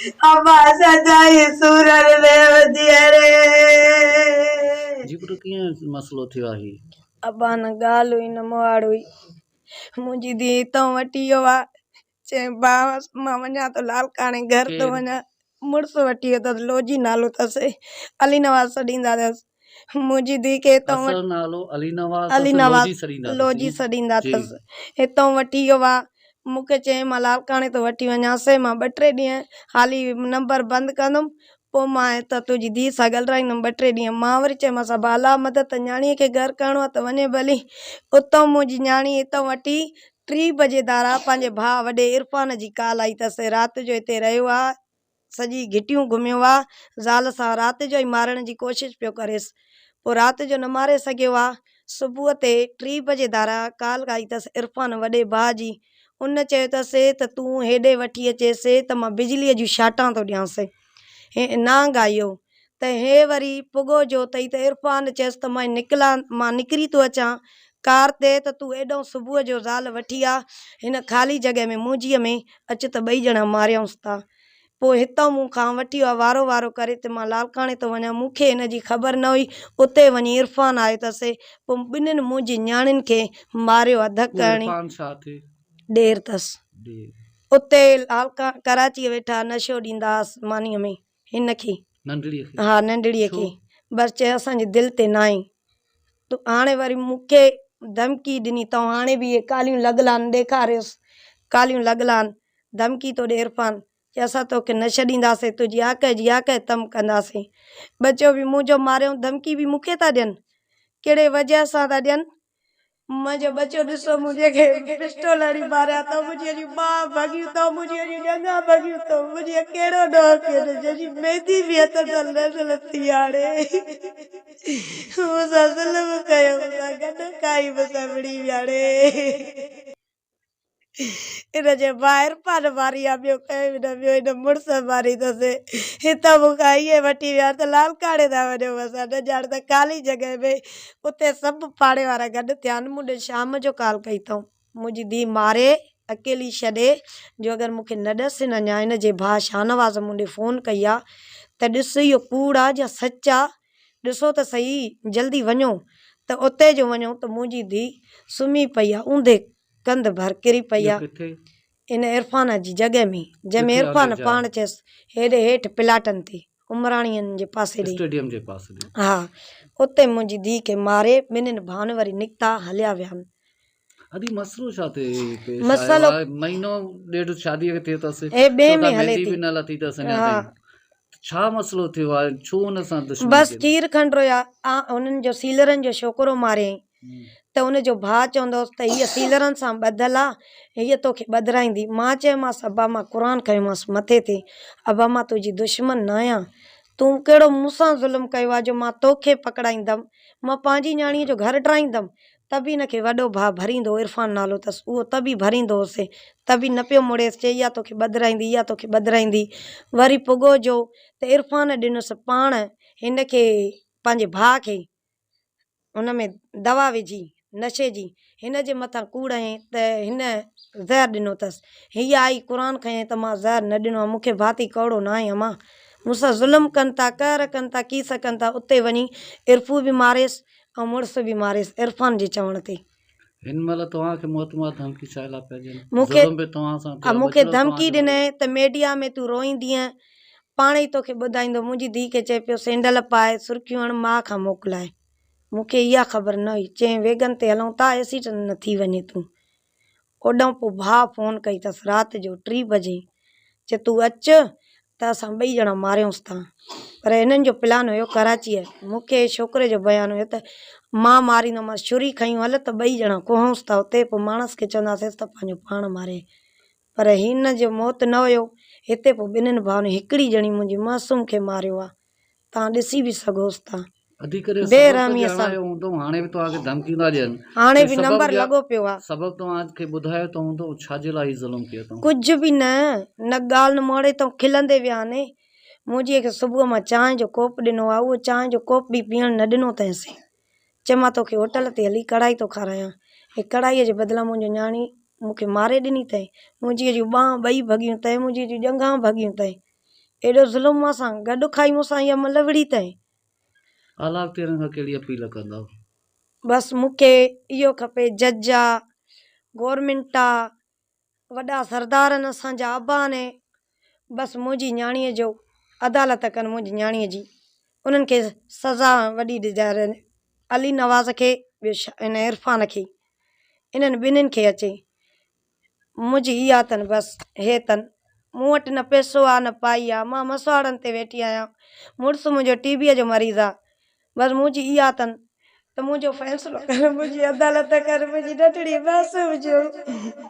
ابا سدائين سورن ۾ وڌيئري. جي پٽ ڪيئن مسئلو ٿيو آهي؟ ابا نه ڳالهه هئي نه مهاڙ هئي. منهنجي ڌيء هتان وٺي ويو آ. چيائين ڀاء مان وڃان ٿو لاڙڪاڻي گهر ٿو وڃان. مڙس وٺي ويو اٿس لوجي نالو اٿس علي نواز سڏيندا اٿس. منهنجي ڌيء کي هتان اصل نالو علي نواز علي نواز لوجي سڏيندا اٿس. هتان وٺي ويو آ. مون کي چيائين مان لاڙڪاڻي ٿو وٺي وڃانس مان ٻه ٽي ڏينهن حالي نمبر بند ڪندم پوء مان هت تنهنجي ڌيء سان ڳالهرائيندم ٻه ٽي ڏينهن. مان وري چيومانس ابا الله مدد ته نياڻيء کي گهر ڪرڻو آهي ته وڃي ڀلي. اتان منهنجي نياڻي هتان وٺي ٽي بجي ڌارا پنهنجي ڀاء وڏي عرفان جي ڪال آئي اٿس رات جو هتي رهيو آ سڄي گهٽيون گهميو آ زال سان رات جو ئي مارڻ جي ڪوشش پيو ڪريس پوء رات جو نه ماري سگهيو آ صبح تي ٽي بجي ڌارا ڪال آئي اٿس عرفان وڏي ڀاء جي ان چيو اٿس ته تون هيڏي وٺي اچيس ته مان بجليء جون شاٽان ٿو ڏيانس هي نانگ آيو ته هي وري پڳو جو اٿئي ته عرفان چيس ته مان نڪلان مان نڪري ٿو اچان ڪار تي ته تون ايڏانهن صبح جو زال وٺي آ هن خالي جڳهه ۾ منهنجيء ۾ اچ ته ٻئي ڄڻا ماريائونس ٿا. پوء هتان مون کان وٺي آ وارو وارو ڪري ته مان لاڙڪاڻي ٿو وڃان مون کي هن جي خبر نه هئي اتي وڃي عرفان آيو اٿس پوء ٻنهين منهنجي نياڻين کي ماريو آ ڌڪ هڻي. عرفان ڇا ٿئي؟ ڏير اٿس. ڏير. اتي ڪراچيء ويٺا نشو ڏيندا هئس مانيء ۾ هن کي. ننڍڙيء کي؟ ها ننڍڙيء ڇو؟ کي. بس چيو اسان جي دل تي ناهي. تو هاڻي وري مون کي ڌمڪي ڏني اٿئون هاڻي به اهي ڪاليون لڳل آهن ڏيکاريس ڪاليون لڳل آهن ڌمڪي ٿو ڏي عرفان چي اسان توکي نه ڇڏينداسين تنهنجي آڪهه جي آڪهه تم ڪنداسين. ٻچو به منهنجو ماريائون ڌمڪي به مون کي ٿا ڏين ڪهڙي وجهه سان ٿا ڏين. منهنجو ٻچو ڏسو منهنجي کي پسٽول هڻي ماريا اٿئون منهنجي اڄ ٻانهن ڀڳيون اٿئون منهنجي اڄ ڄنگهان ڀڳيون اٿئون منهنجي ڪهڙو ڏوهه ڪيو اٿئون جنهن جي ميندي به هٿ سان نه لٿي هاڻي مون سان ظلم ڪيو مون سان گڏ کائي مون سان وڙهي وياڙي. هن جي ڀاء عرفان ماري آ ٻيو ڪنهن به نه ٻيو هن مڙس ماري اٿس هتان مون کان ائين وٺي ويا ته لاڙڪاڻي ٿا وڃو اسان نه ڄاڻ ته خالي جڳهه ۾ اتي سڀ پاڙي وارا گڏ ٿيا آهن مون ڏي شام جو ڪال ڪئي اٿئون منهنجي ڌيء ماري اڪيلي ڇڏي جو اگر مون کي نه ڏسين اڃا هن جي ڀاء شاهنواز مون ڏي فون ڪئي آ ته ڏس اهو ڪوڙ آ يا سچ آ ڏسو ته سهي جلدي وڃو ته اتي جو وڃو ته منهنجي ڌيء سمهي پئي آ اونڌي ڪنڌ ڀر ڪري پئي آ ان عرفان جي جڳهه ۾ جنهن ۾ عرفان پاڻ چيس هيڏي هيٺ پلاٽن تي عمراڻين جي پاسي ڏي اسٽيڊيم جي پاسي ڏي ها اتي منهنجي ڌيء کي ماري ٻنهين ڀائن وري نڪتا هليا ويا آهن. ادي مسئلو ڇا ٿي پيش آيو مسئلو آهي مهينو ڏيڍ شادي کي ٿيو اٿس هي ٻئي چئو ٿا ۾ هلي ميندي ٿي به نه لٿي اٿس اڃا ها تائين ڇا مسئلو ٿيو آهي ڇو ان سان دشمني بس ڪئي کير کنڊ رويا آ هنن جو سيلرن جو ڇوڪرو ماريائين ته ان جو ڀاء چوندو هوس ته هيء سيلرن سان ٻڌل آ، هيء توکي ٻڌرائيندي. مان چيومانس، ابا مان قرآن کنيومانس مٿي تي، ابا مان تنهنجي دشمن ناهيان، تون ڪهڙو مون سان ظلم ڪيو آ جو مان توکي پڪڙائيندم، مان پنهنجي نياڻيء جو گهر ڊاهيندم. ته به هن کي وڏو ڀاء ڀريندو هو، عرفان نالو اٿس، اهو ته به ڀريندو هوس، ته به نه پيو مڙيس، چي اها توکي ٻڌرائيندي، اها توکي ٻڌرائيندي. وري پڳو جو ته عرفان ڏنس پاڻ هن کي پنهنجي ڀاء کي. ان ۾ دوا وجهي نشي جي هن جي مٿان ڪوڙ هنئين ته هن زهر ڏنو اٿس. هيء آئي قرآن کنيائين ته مان زهر نه ڏنو آهي، مون کي ڀاتي ڪؤڙو ناهي امان. مون سان ظلم ڪن ٿا، قهر ڪن ٿا، ڪيس ڪن ٿا. اتي وڃي عرفو به ماريس ۽ مڙس به ماريس عرفان جي چوڻ تي. هن مهل توهان کي موتمار ڌمڪي ڇا لاء پيا ڏين؟ مون کي ظلم به توهان سان ٿيو آهي، مون کي ٻچڙو توهان ڌمڪي جو ڏنائين ته ميڊيا ۾ تون روئيندينء، پاڻ ئي توکي ٻڌائيندو. منهنجي ڌيء کي چئي پيو سينڊل پاء، سرخيون هڻ، ماء کان موڪلاء. مون کي اها خبر نه هئي. چيائين ويگن تي هلون ٿا، ايسيڊنٽ نه ٿي وڃي تون. اوڏانهن پوء ڀاء فون ڪئي اٿس رات جو ٽي بجي، چي تون اچ ته اسان ٻئي ڄڻا ماريونس ٿا. پر هنن جو پلان هيو ڪراچيء. مون کي ڇوڪري جو بيان هيو ته مان ماريندومانس، ڇري کنيون هل ته ٻئي ڄڻا ڪهونس ٿا اتي، پوء ماڻس کي چونداسينس ته پنهنجو پاڻ ماري. پر هن جو موت نه هيو. هتي پوء ٻنهين ڀائن هڪڙي ڄڻي منهنجي معصوم کي ماريو آ. توهان ڏسي به سگهوس ٿا. اڌيڪري بي سبب ته رحميء سان. ڄاڻايو هوندو هاڻي به توهان کي ڌمڪيون ٿا ڏين هاڻي ته به سبب نمبر ڄا لڳو پيو آ. سبب توهان کي ٻڌايو ته هوندو ڇا جي لاء هي ظلم ڪيو اٿئون. ڪجهه به نه، نه ڳالهه نه مهاڙي تون کلندي ويا ني. منهنجيء کي صبح مان چانهه جو ڪوپ ڏنو آ، اهو چانهه جو ڪوپ به پيئڻ نه ڏنو اٿئينسين. چي مان توکي هوٽل تي هلي ڪڙهائي ٿو کارايان. هي ڪڙهائيء جي بدلان منهنجو نياڻي مون کي ماري ڏني اٿئي. منهنجيء جون ٻانهن ٻئي ڀڳيون اٿئي، منهنجيء جون ڄنگهان ڀڳيون اٿئي. ايڏو ظلم مان سان گڏ کائي مون سان اها مل وڙهي تئين. اعليٰ اختيارين کان ڪهڙي اپيل ڪندؤ؟ بس مون کي اهو کپي جج آ گورنمينٽ آ وڏا سردار آهن اسان جا ابا آهن بس منهنجي نياڻيء جو عدالت ڪن منهنجي نياڻيء جي انهن کي سزا وڏي ڏيارين علي نواز کي ٻيو هن عرفان کي انهن ٻنهين کي اچي منهنجي اها اٿن بس هي اٿن مون وٽ نه پئسو آ نه پائي آ مان مسواڙن تي ويٺي آهيان مڙس منهنجو ٽي بيء جو مريض آ بس منهنجي اها اٿن ته منهنجو فيصلو ڪر منهنجي عدالت ڪر منهنجي ننڍڙي معصوم جو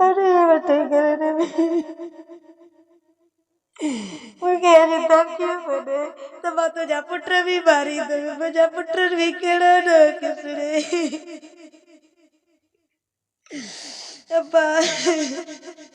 اڙي وٺي گهر ۾ مون کي اڄ ڌمڪيون پيو ڏي ته مان تنهنجا پٽ به ماريندس منهنجا پٽ به ڪهڙو ڏوهه ڪسڙي ابا.